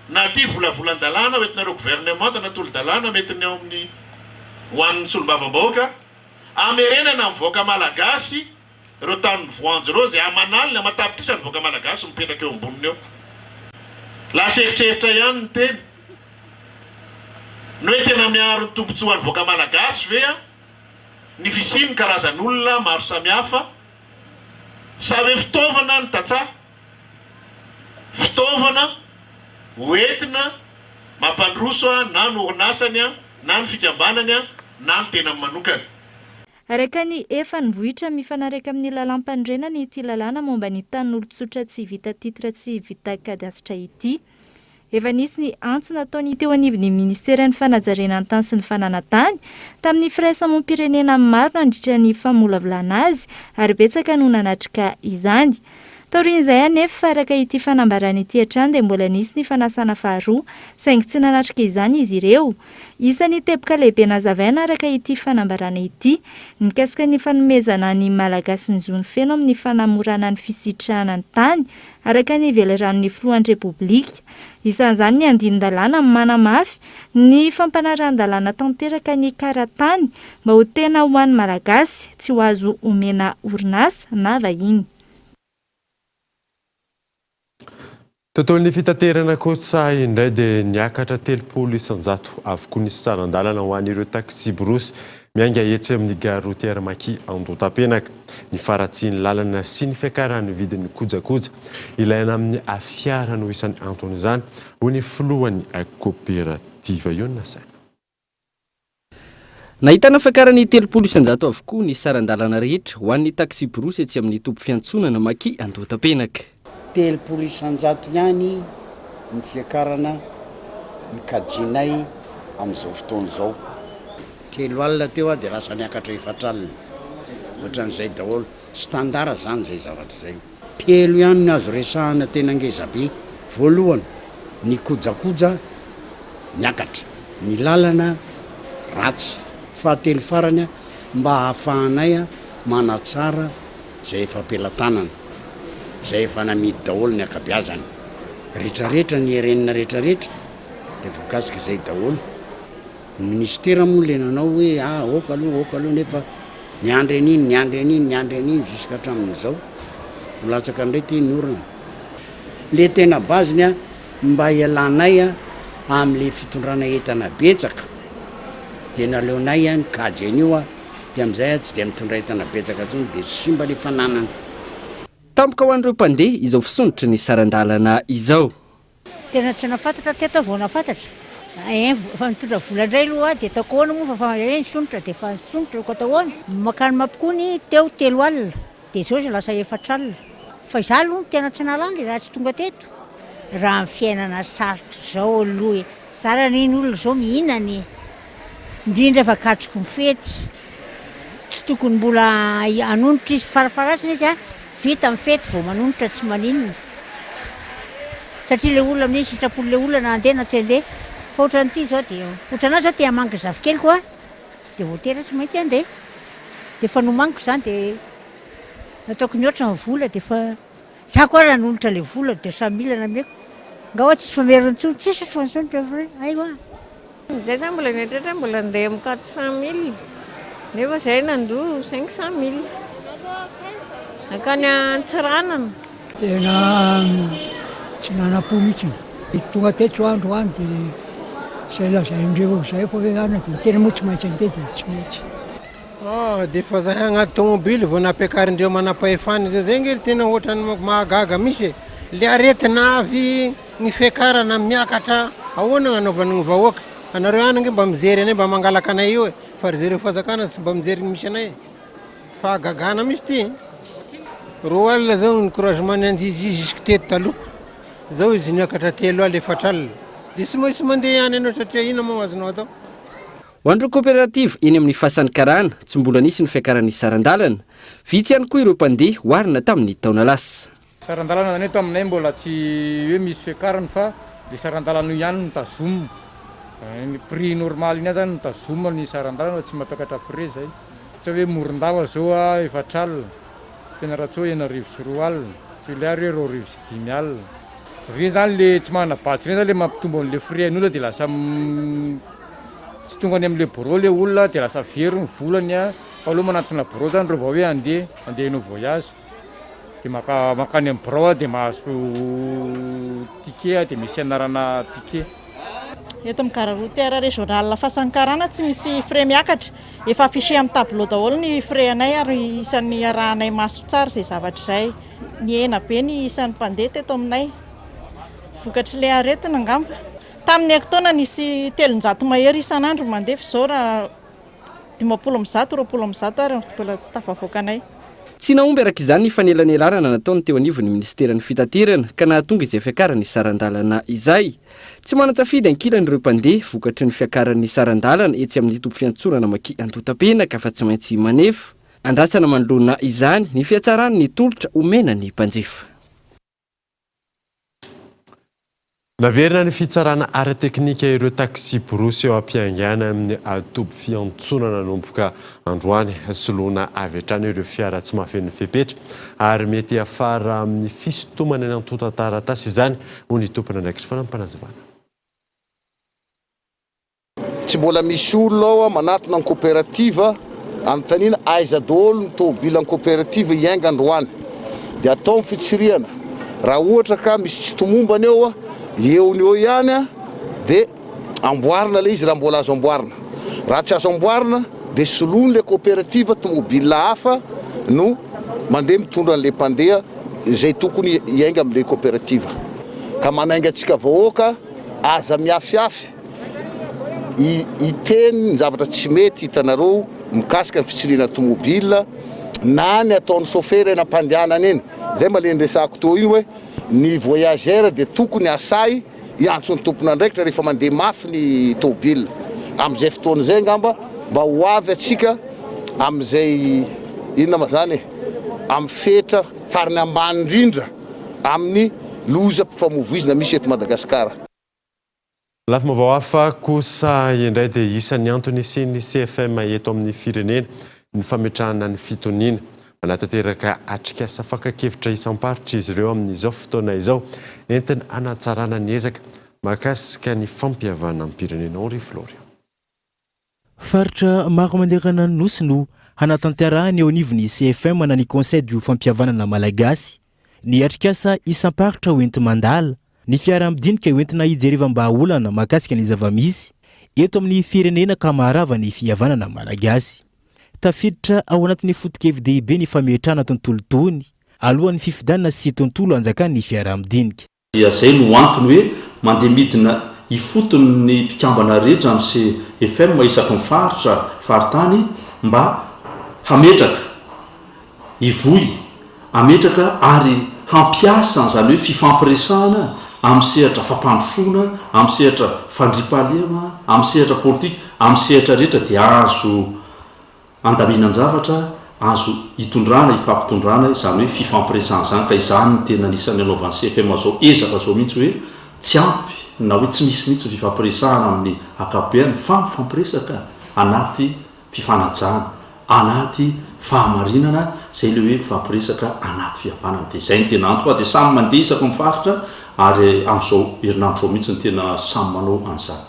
na ty volavolan-dalàna hoentinareo gouvernemanta na tolo-dalàna mety ny ao amin'ny ho an'ny solombavambahoaka hamerenana amin'ny vahoaka malagasy ireo tanin'ny voanjo ireo izay aman'aliny aman-tapitrisa ny vahoaka malagasy mipetraka eo amboniny eo. Lasa eritreritra ihany ny tena. Ny hoe tena miaro ny tombotsoan'ny vahoaka malagasy ve ny fisian'ny karazan'olona maro samihafa sa hoe fitaovana ny tantsaha? Fitaovana ho entina mampandroso na ny orinasany na ny fikambanany na ny tenany manokana. Araka ny efa nivoitra mifanaraka amin'ny lalàmpanorenana ity lalàna momba ny tanin'olon-tsotra tsy vita titre tsy vita kadasitra ity. Efa nisy ny antso nataon'ny teo anivon'ny minisiteran'ny fanajariana ny tany sy ny fananan-tany tamin'ny firaisamoam-pirenena maro nandritra ny famolavolana azy ary betsaka no nanatrika izany. Taorian'izay anefa, araka ity fanambarana ity hatrany dia mbola nisy ny fanasana faharoa saingy tsy nanatrika izany izy ireo. Isan'ny teboka lehibe nazavaina araka ity fanambarana ity, mikasika ny fanomezana ny Malagasy ny zony feno amin'ny fanamorana ny fisitrahana ny tany araka ny veliranon'ny Filohan'ny Repoblika. Isan'izany ny andinin-dalàna manamafy ny fampanarahan-dalàna tanteraka ny kara-tany mba ho tena ho an'ny Malagasy, tsy ho azo omena orinasa na vahiny. Tontolon'ny fitaterana kosa indray dia niakatra 30% avokoa ny saran-dalana ho an'ireo taksiborosy miainga etsy amin'ny gare routière Maki Andohatapenaka. Ny faharatsian'ny lalana sy ny fiakaran'ny vidin'ny kojakoja ilaina amin'ny fiara no isan'ny anton'izany, hoy ny filohan'ny koperativa io nasaina. Nahitana fiakarany 30% avokoa ny saran-dalana rehetra ho an'ny taksiborosy etsy amin'ny toby fiantsonana Maki Andohatapenaka. 30% ihany ny fiakarana ny kajinay amin'izao fotoana izao. 30 teo aho dia lasa niakatra 40. Ohatran'izay daholo. Standard izany izay zavatra izay. Telo ihany no azo resahana tena ngeza be. Voalohany, ny kojakoja niakatra, ny lalana ratsy. Fahatelo farany, mba hahafahanay manatsara izay efa am-pelatanana, izay efa namidy daholo ny ankabeazany. Retraretra, ny RN retraretra dia voakasika izay daholo. Ny minisitera moa le nanao hoe ah ok aloha ok aloha nefa niandry an'iny niandry an'iny niandry an'iny jusqu'à hatramin'izao ho latsaka indray ty ny orana. Le tena base-ny a mba hialanay a am'le fitondrana entana betsaka de naleonay a nikajy an'io a de am'zay a tsy de mitondra entana betsaka intsony de tsy simba le fananana. Tampoka ho an'ireo mpandeha izao fisondrotry ny saran-dalana izao. Tena tsy nafantatra teto aho vao nafantatra. Ein fa nitondra vola indray aloha aho dia ataoko ahoana moa fa fa hoe nisondrotra dia efa nisondrotra ko atao ahoana. Mankany Mampikony teo 30 dia izao izy lasa 40. Fa izaho aloha no tena tsy nahalala e raha tsy tonga teto. Raha ny fiainana sarotra izao aloha e. Zara anie ny olona izao mihinana e. Indrindra fa katroky ny fety. Tsy tokony mbola hanonitra izy farafaharatsiny izy a, vita ny fety vao manonitra tsy maninona. Satria le olona amin'iny sitrapon'le olona na handeha na tsy handeha. Fa ohatran'ity izao dia ohatran'ahy izao te hamangy ny zafikeliko aho dia voatery aho tsy maintsy handeha. Dia efa nomaniko izany dia nataoko nihoatra ny vola dia efa za koa raha nanolotra le vola deux cent mille nameko. Nga hoa tsisy famerina intsony, tsisy intsony fa hay hoa. Zay zany mbola nieritreritra hoe mbola handeha amin'ny 400 mille nefa zay nandoa 500 mille nankany Antsiranana. Tena tsy nanam-po mihitsy. Tonga teto androany dia izay lazain-dreo izay koa hoe any dia ny tena moa tsy maintsy handeha dia tsy maintsy. Ah, dia efa zahay agnaty tomobily vao nampiakarindreo manam-pahefana izay, zay nge ry tena ohatran'ny mahagaga mihitsy e, le aretina avy Ny fiakarana miakatra ahoana agnanaovany ny vahoaka? Anareo ihany ange mba mijery anay mba mangalaka anay eo e, fa ry zareo fanjakana tsy mba mijery ny misy anay e. Fahagagana mihitsy ty e. 20 zao ny croisement ny Anjijy jusque teto taloha, zao izy niakatra 3 40. Dia tsy maintsy mandeha ihany ianao satria inona moa no azonao atao? Ho an'ireo koperativa eny amin'ny Fasan'ny Karana, tsy mbola nisy ny fiakaran'ny saran-dalana. Vitsy ihany koa ireo mpandeha oharina tamin'ny taona lasa. Saran-dalana zany eto aminay mbola tsy hoe misy fiakarany fa le saran-dalana io ihany no tazomina. Ny prix normal iny ihany zany no tazomina ny saran-dalana fa tsy mampiakatra frais zay. Ohatra hoe Morondava zao a 40, Fianarantsoa 2006, Toliara hoe 2500. Reny zany le tsy manana badge reny zany le mampitombo an'le frais an'olona de lasa tsy tonga any am'le bureau le olona de lasa very ny volany a, fa aleo manantona bureau zany reo vao hoe andeha andeha hanao voyage. Dia maka mankany amin'ny birao aho dia mahazo ticket dia misy anarana ticket. Eto amin'ny gara routière régionale Fasan'ny Karana tsy misy frais miakatra. Efa affiché amin'ny tableau daholo ny frais anay ary isan'ny arahanay maso tsara izay zavatra izay. Nihena be ny isan'ny mpandeha teto aminay vokatr'ilay aretina angamba. Tamin'ny herintaona nisy 300 mahery isan'andro mandeha fa izao raha. 150, 120 ary mbola tsy tafavoaka anay. Tsy nahomby araka izany ny fanelanelanana nataon'ny teo anivon'ny minisiteran'ny fitaterana ka nahatonga izay fiakaran'ny saran-dalana izay. Tsy manan-tsafidy ankilany ireo mpandeha vokatry ny fiakaran'ny saran-dalana etsy amin'ny toby fiantsonana Maki Andohatapenaka fa tsy maintsy manefa. Andrasana manoloana izany ny fihatsaran'ny tolotra omena ny mpanjifa. Naverina ny fitsarana ara-teknika ireo taksiborosy eo am-piaingàna amin'ny toby fiantsonana nanomboka androany. Soloina avy hatrany ireo fiara tsy mahafeno fepetra ary mety hiafara amin'ny fisintomana ny antontan-taratasy izany, hoy ny tompon'andraikitry fanampinazavana. Tsy mbola misy olona ao manatona ny coopérative anontaniana aiza daholo ny tômôbila ny coopérative hiainga androany. Dia atao ny fitsirihana. Raha ohatra ka misy tsy tomombana eo, eo no eo ihany dia amboarina ilay izy raha mbola azo amboarina. Raha tsy azo amboarina dia soloin'ilay coopérative tômôbila hafa no mandeha mitondra an'ilay mpandeha izay tokony hiainga amin'ilay coopérative. Ka manainga antsika vahoaka aza miafiafy. hiteny ny zavatra tsy mety hitanareo mikasika ny fitsirihana tomobile na ny ataon'ny chauffeur eny am-pandehanana eny. Izay mba le niresahako teo iny hoe ny voyageur dia tokony hasahy hiantso ny tompon'andraikitra rehefa mandeha mafy ny tobile. Amin'izay fotoana izay angamba mba ho avy antsika amin'izay inona ma zany e, amin'ny fetra farany ambany indrindra amin'ny lozam-pifamoivoizana misy eto Madagasikara. Lafim-baovao hafa kosa indray dia isan'ny antony hisian'ny CFM eto amin'ny firenena ny fametrahana ny fitoniana. Manatanteraka atrikasa fakan-kevitra isam-paritra izy ireo amin'izao fotoana izao entina hanatsarana ny ezaka mahakasika ny fampihavanam-pirenena. Henri Florian. Faritra maro manerana ny Nosy no hanatanterahana eo anivon'ny CFM na ny Conseil du Fampihavanana Malagasy ny atrikasa isam-paritra hoenti-mandala ny fiaraha-midinika hoentina hijerevam-bahaolana mahakasika ny zava-misy eto amin'ny firenena ka maharava ny fihavanana malagasy. Tafiditra ao anatin'ny foto-kevi-dehibe ny fametrahana tontolo tony alohan'ny fifidianana sy tontolo anjakan'ny fiaraha-midinika. Dia izay no antony hoe mandeha midina ifotony ny mpikambana rehetra amin'ny CFM isaky ny faritra, faritany mba hametraka, hivoy, hametraka ary hampiasa an'izany hoe fifampiresahana amin'ny sehatra fampandrosoana, amin'ny sehatra fandriampahalemana, amin'ny sehatra politika, amin'ny sehatra rehetra dia azo Andaminan-javatra azo itondrana, ifampitondrana izany hoe fifampiresahana izany ka izany no tena anisan'ny anaovan'ny CFM izao ezaka izao mihitsy hoe tsy ampy na hoe tsy misy mihitsy ny fifampiresahana amin'ny ankapobeany fa mifampiresaka anaty fifanajana, anaty fahamarinana, izay ilay hoe mifampiresaka anaty fihavanana. Dia izay no tena antony fa dia samy mandeha isaky ny faritra ary amin'izao herinandro izao mihitsy no tena samy manao an'izany.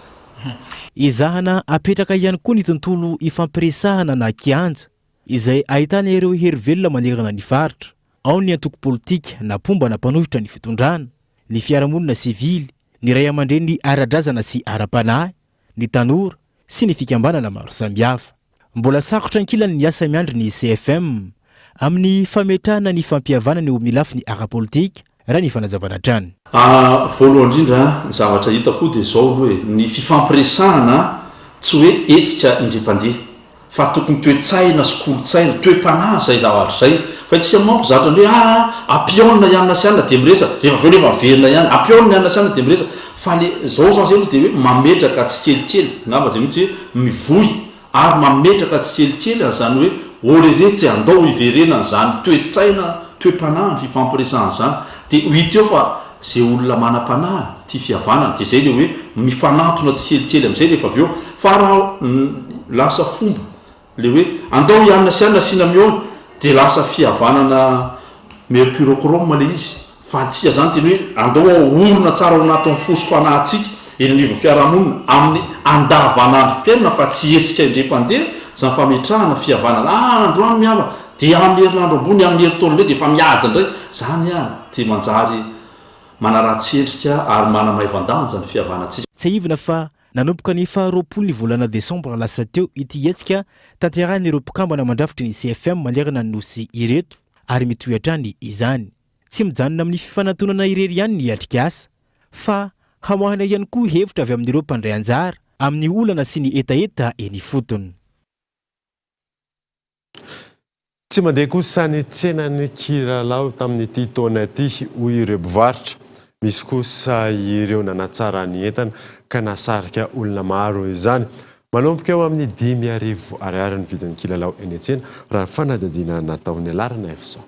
Ezahana apetraka ihany koa ny tontolo ifampiresahana na kianja, izay ahitana ireo hery velona manerana ny faritra. Ao ny antoko politika na mpomba na mpanohitra ny fitondrana, ny fiarahamonina sivily, ny ray aman-dreny ara-drazana sy ara-panahy, ny tanora, sy ny fikambanana maro samihafa. Mbola sarotra ankilany ny asa miandry ny CFM amin'ny fametrahana ny fampihavanana eo amin'ny lafiny ara-politika, raha ny fanazavana hatrany. Voalohany indrindra, ny zavatra hitako dia izao aloha e, ny fifampiresahana tsy hoe hetsika indray-mpandeha fa tokony toe-tsaina sy kolontsaina, toe-panahy izay zavatra izay. Fa isika manko zatra ny hoe aa ampihaonina i anona sy anona dia miresaka, rehefa avy eo nefa miverina ihany, ampihaonina i anona sy anona dia miresaka. Fa le izao zany zay aloha dia hoe mametraka tsikelikely, angamba izay mihitsy hoe mivoy ary mametraka tsikelikely an'izany hoe oreretsy andao hiverenana izany toe-tsaina, toe-panahy ny fifampiresahana izany dia ho hita eo fa izay olona manam-panahy tia fihavanana dia izay ilay hoe mifanantona tsikelikely amin'izay rehefa avy eo fa raha lasa fomba Le hoe andao i anona sy anona asiana mihaona dia lasa fihavanana mercurochrome le izy fa antsika zany tena hoe andao ahorina tsara ao anatin'ny fo sy fanahintsika eny anivon'ny fiarahamonina amin'ny andavanandrom-piainana fa tsy hetsika indray-mpandeha zany fametrahana fihavanana ah androany mihavana dia amin'ny herinandro ambony amin'ny herintaona indray dia efa miady indray zany ah dia manjary manaratsy endrika ary manamaivan-danja ny fihavanantsika. Tsiahivina fa Nanomboka ny faha 20 ny volana desambra lasa teo ity hetsika tanterahin'ireo mpikambana mandrafitry ny CFM manerana ny Nosy ireto ary mitohy hatrany izany. Tsy mijanona amin'ny fifanantonana irery ihany ny atrikasa fa hamoahana ihany koa hevitra avy amin'ireo mpandray anjara amin'ny olana sy ny hetaheta eny ifotony. Tsy mandeha kosa ny tsenan'ny kilalao tamin'ity taona ity, hoy ireo mpivarotra. Misy kosa ireo nanatsara ny entana ka nahasarika olona maro izany. Manomboka eo amin'ny 5000 ariary ny vidin'ny kilalao eny an-tsena, raha ny fanadihadiana nataon'i Larana Evson.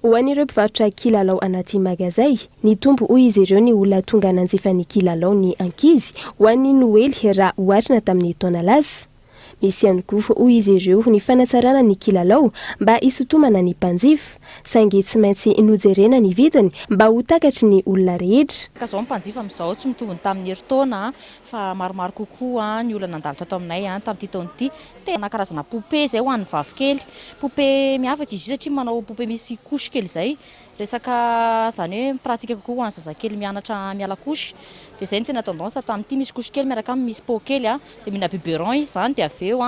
Ho an'ireo mpivarotra kilalao anaty magazay, nitombo hoy izy ireo ny olona tonga nanjifa ny kilalao ny ankizy ho an'ny Noely raha oharina tamin'ny taona lasa. Misy ihany koa hoy izy ireo ny fanatsarana ny kilalao mba hisintomana ny mpanjifa, saingy tsy maintsy nojerena ny vidiny mba ho takatry ny olona rehetra. Ka izao ny mpanjifa amin'izao tsy mitovy ny tamin'ny herintaona fa maromaro kokoa ny olona nandalo tato aminay tamin'ity taona ity. Tena karazana poupée izay ho an'ny vavikely. Poupée miavaka izy io satria manao poupée misy couche kely izay. Resaka izany hoe pratique kokoa ho an'ny zazakely mianatra miala couche. Dia izay no tena tendance tamin'ity, misy couche kely miaraka aminy, misy pot kely dia mihina biberon izy izany dia avy eo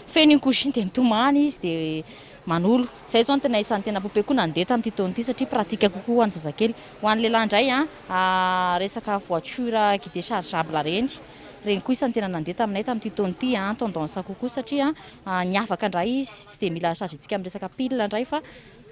feno iny couche iny dia mitomany izy dia manolo. Izay izao no tena isan'ny tena poupée koa nandeha tamin'ity taona ity satria pratique kokoa ho an'ny zazakely. Ho an'ny lehilahy indray resaka voiture guidée chargeable ireny. Ireny koa isan'ny tena nandeha taminay tamin'ity taona ity an, tendance kokoa satria niavaka indray izy, tsy dia mila charger-ntsika amin'ny resaka pile indray fa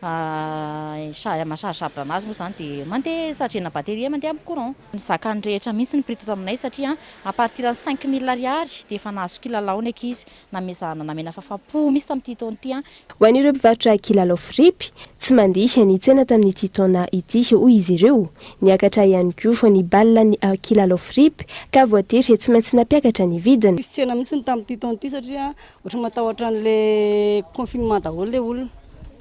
maha chargeable an'azy moa izany dia mandeha charger-na batterie mandeha amin'ny courant. Ny zakan'ny rehetra mihitsy ny prix teto aminay satria à partir ny 5000 ariary dia efa nahazo kilalao ny ankizy, namezahana namena fafapo mihitsy tamin'ity taona ity an. Ho an'ireo mpivarotra kilalao fripy, tsy mandeha ny tsena tamin'ity taona ity, hoy izy ireo. Niakatra ihany koa ny balle ny kilalao fripy ka voatery tsy maintsy nampiakatra ny vidiny. Tsisy tsena mihitsy tamin'ity taona ity satria ohatran'ny matahotra an'ilay confinement daholo ilay olona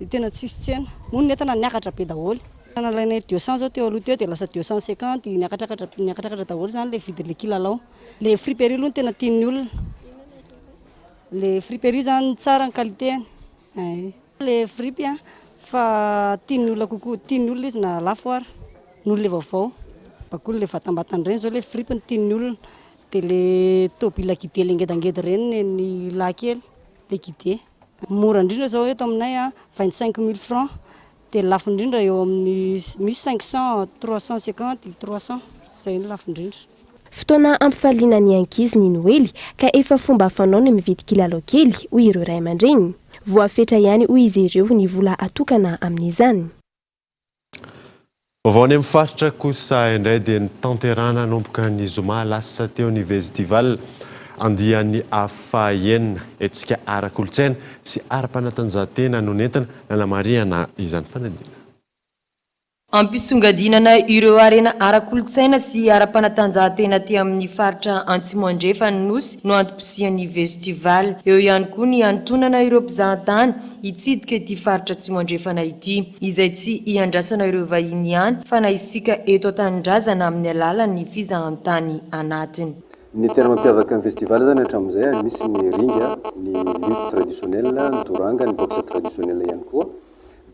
dia tena tsisy tsena. Moa ny entana niakatra be daholo. Nalainay 200 izao teo aloha teo dia lasa 250, niakatrakatra niakatrakatra daholo izany ilay vidin'ilay kilalao. Ilay friperie aloha no tena tian'ny olona. Le friperie zany tsara ny qualité-ny eh. Le fripy an, fa tian'ny olona kokoa, tian'ny olona izy na lafo ara, noho le vaovao. Bakoly le vatambatany reny zao le fripy no tian'ny olona, de le tôbila guidé le ngedangeda reny nen'ny lahy kely, le guidé. Mora indrindra zao eto aminay an, 25 mille francs, Dia lafo indrindra eo amin'ny misy 500, 350, 300, izay no lafo indrindra. Fotoana hampifaliana ny ankizy ny Noely ka efa fomba fanao ny mividy kilalao kely, hoy ireo ray aman-dreny. Voafetra ihany, hoy izy ireo, ny vola atokana amin'izany. Vaovao any amin'ny faritra kosa indray dia notanterahina nanomboka ny zoma lasa teo ny Vestival andiany fahaenina. Hetsika ara-kolontsaina sy ara-panatanjahantena no nentina nanamarihana izany fanadinana. Ampisongadinana ireo harena ara-kolontsaina sy ara-panatanjahantena aty amin'ny faritra Antsimo Andrefan'ny Nosy no antom-pisian'ny Vestival. Eo ihany koa ny hanintonana ireo mpizahatany hitsidika ity faritra Atsimo Andrefana ity, izay tsy iandrasana ireo vahiny ihany fa na isika eto an-tanindrazana amin'ny alalan'ny fizahantany anatiny. Ny tena mampiavaka ny festival zany hatramin'izay, misy ny ringa, ny lutte traditionnelle, ny doranga, ny boxe traditionnelle ihany koa,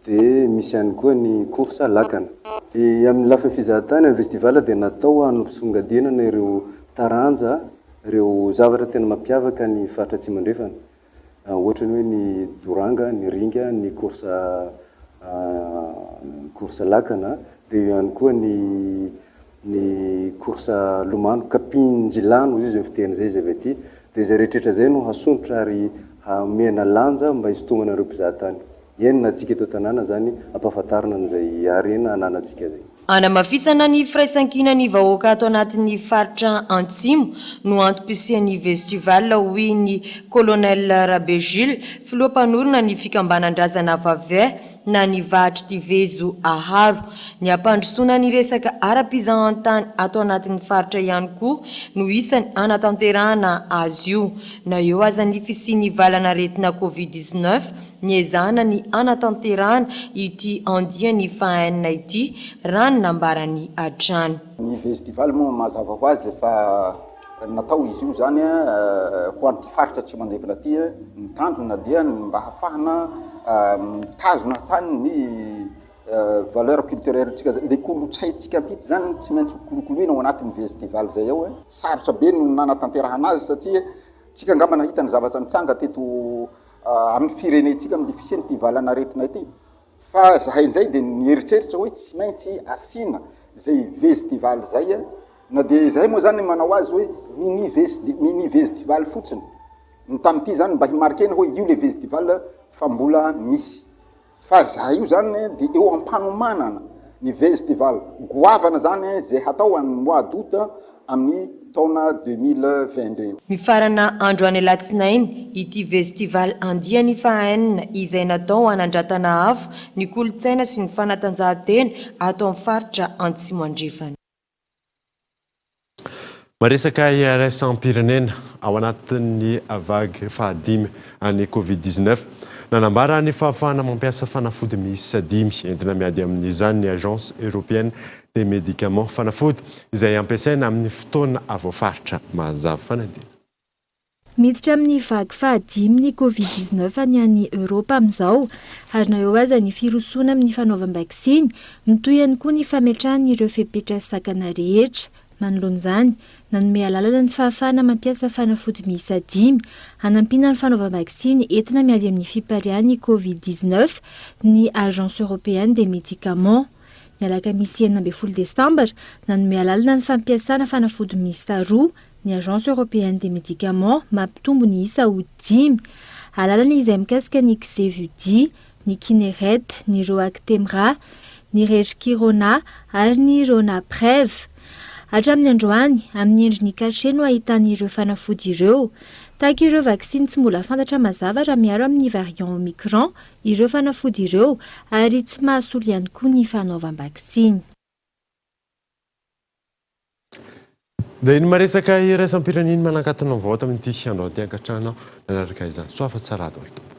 dia misy ihany koa ny course lakana. Dia amin'ny lafiny fizahantany, ny festival dia natao hampisongadinana ireo taranja, ireo zavatra tena mampiavaka ny faritra Atsimo Andrefana. Ohatra ny hoe ny doranga, ny ringa, ny course course lakana, dia eo ihany koa ny ny course lomano, kapinjilano hozy izy ny fiteny izay izy avy aty. Dia izay rehetra izay no hasondrotra ary hamena lanja mba hisintomana ireo mpizahatany. Eny na antsika eto an-tanàna izany ampahafantarina an'izay harena ananantsika izay. Hanamafisana ny firaisankinan'ny vahoaka ato anatin'ny faritra Antsimo no antom-pisian'ny Vestival hoy ny Colonel Rabe Jules, filoha mpanorina ny fikambanan-drazana Vaveh na ny Vahatry Tivezo Aharo. Ny hampandrosoana ny resaka ara-pizahantany ato anatin'ny faritra ihany koa no isany hanatanterahana azy io. Na eo aza ny fisian'ny valan'aretina Covid 19, Niezahana ny hanatanterahana ity andiany fahaenina ity, raha ny nambarany hatrany. Ny Vestival moa mazava ho azy fa natao izy io izany ho an'ity faritra Atsimo Andrefana ity. Ny tanjona dia ny mba hahafahana mitazona hatrany ny valeur culturelle-ntsika, ilay kolontsaintsika mihitsy izany tsy maintsy hokolokoloina ao anatin'ny Vestival izay ao. Sarotra be no nanatanterahana azy satria tsika angamba nahita ny zavatra nitranga teto amin'ny firenentsika amin'ity fisian'ity valan'aretina ity fa zahay indray dia nieritreritra hoe tsy maintsy asiana izay vestival izay a, na dia izahay moa zany manao azy hoe mini vesti mini vestival fotsiny ny tamin'ity zany mba himarikena hoe io le vestival. fa mbola misy. Fa za io zany dia eo am-panomanana ny festival goavana zany izay hatao any mois d'août amin'ny taona 2022. Mifarana androany alatsinainy ity festival andiany fahaenina izay natao hanandratana avo ny kolontsaina sy ny fanatanjahantena ato amin'ny faritra Antsimo Andrefana. Maresaka iraisam-pirenena ao anatin'ny vague fahadimy an'ny Covid 19. Nanambara ny fahafahana mampiasa fanafody miisa dimy entina miady amin'izany ny Agence Européenne des Médicaments. Fanafody izay ampiasaina amin'ny fotoana voafaritra mazava. Fanadina. Miditra amin'ny vague fahadimy ny Covid 19 ny any Eoropa amin'izao, ary na eo aza ny firosoana amin'ny fanaovam-baksiny, mitohy ihany koa ny fametrahana ireo fepetra sakana rehetra. Manoloana izany, nanome alalana ny fahafahana mampiasa fanafody miisa dimy hanampiana ny fanaovam-baksiny entina miady amin'ny fipariahan'ny Covid 19 ny Agence Européenne des Médicaments. Ny alakamisy 16 desambra, nanome alalana ny fampiasana fanafody miisa roa Ny Agence Européenne des Médicaments mampitombo ny isa ho dimy. Alalana izay mikasika ny Xevudy, ny Kineret, ny Roactemra, ny Regkirona ary ny Ronapreve. Hatramin'ny androany, amin'ny endriny cachet no ahitana ireo fanafody ireo. Tahaka ireo vaksiny tsy mbola fantatra mazava raha miaro amin'ny variant Omicron ireo fanafody ireo ary tsy mahasolo ihany koa ny fanaovam-baksiny. Dia ny maresaka iraisam-pirenena manakatona vaovao tamin'ity androany ity ankatrana nanaraka izany. Soa fa tsara daholo tompoko.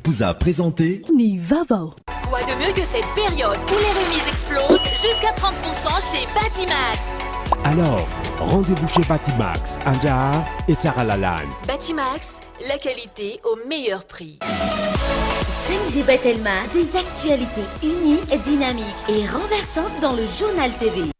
Vous a présenté Ny vaovao. Quoi de mieux que cette période où les remises explosent jusqu'à 30% chez Batimax. Alors, rendez-vous chez Batimax, Andraharo et Tsaralalàna. Batimax, la qualité au meilleur prix. 5G Batelma, des actualités uniques, dynamiques et renversantes dans le journal TV.